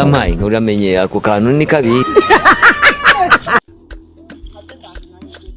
Yampaye, uramenye ako kantu ni kabi. Habe ndaje nanjye njye.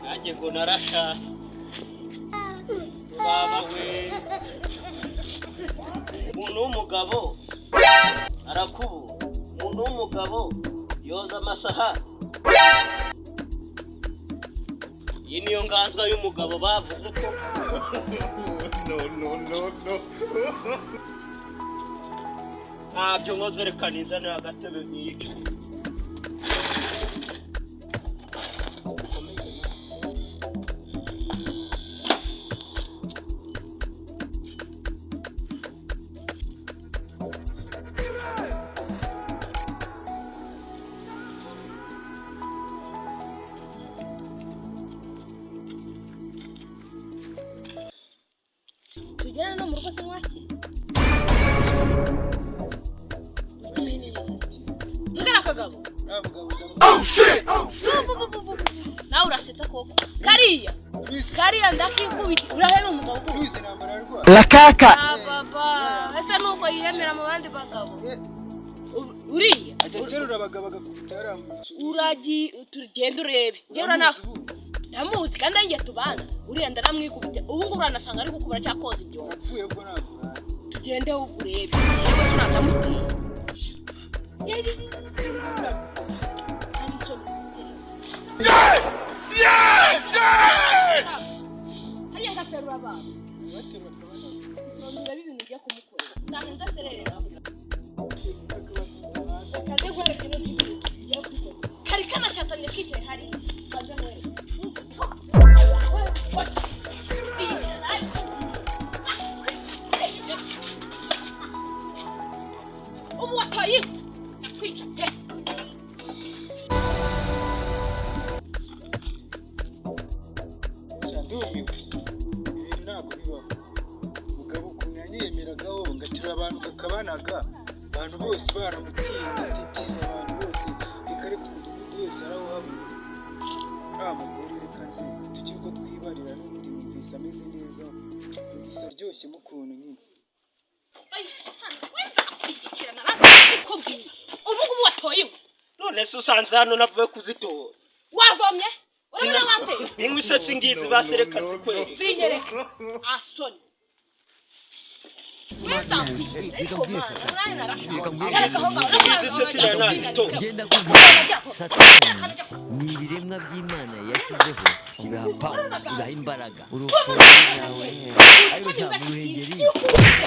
Nanjye ngo narashatse, baba we! Umuntu w'umugabo arakubura, umuntu w'umugabo yoza amasahani. Iyi niyo nganzwa y'umugabo bavuze ko No, no, no, no. Ntabyo nkoze, reka nizanire agatebe niyicaye. Tugera no mu rugo se mwakire. Mbwira akagabo. Nawe urasetsa koko. Kariya kariya ndakikubita, urahera umugabo koko. Lakaka. Ah, baba, ese nuko yiyemera mu bandi bagabo? Uriya Ajya aterura abagabo agakubita yarambuye. Uragiye, tugende urebe. Njyewe urana ndamuzi kandi ari njye tubana. Uriya ndaramwikubita ubu ngubu, uranasanga ari gukubura cyangwa koza ibyombo. Apfuye ubwo ntabwo. Tugende urebe, yewe tunandamutiye. Yari hariya ngaterura abantu. Baterura akabana. Urebe ibintu ugiye kumukorera, nzahita nsererera. Kaze nkwereke n'ibyo ugiye kwikorera. Kari kanashatanye kicaye hariya, kaze nkwereke. Ubu watoye inkwi, ndakwica pe! Sha, ndumiwe, ibintu ntabwo bibaho. Umugabo ukuntu yanyiyemeragaho ngaterura abantu kakabanaga, abantu bose baramutiye, atitiza abantu bose, reka reka, umudugudu wese arawuhabona. Nta mugore, reka nze tugire uko twibarira. N'ubundi numvise ameze neza, numvise aryoshye mu kuntu nyine. Ubu ngubu watoye inkwi. None se usanze hano navuye kuzitora? Wavomye, urabona wateye. Inkwi se singizi, basereka zikwereka. Zinyereka asoni. Reka mbwire Satani. Reka mbwire. Izi se sinari nazitora. Ngenda kubwira, Satani ni ibiremwa by'Imana yashyizeho, ibaha power, ibaha imbaraga. Urufuro yawe, ariko sha mu Ruhengeri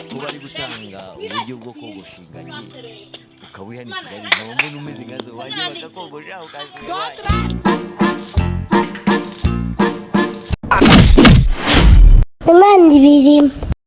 ko bari gutanga uburyo bwo kogosha ingagi, ukaba uri hano i Kigali, nkaba mbona umeze nkazo, wajya bakakogosha ukasubira iwanyu. Imana ibirimo.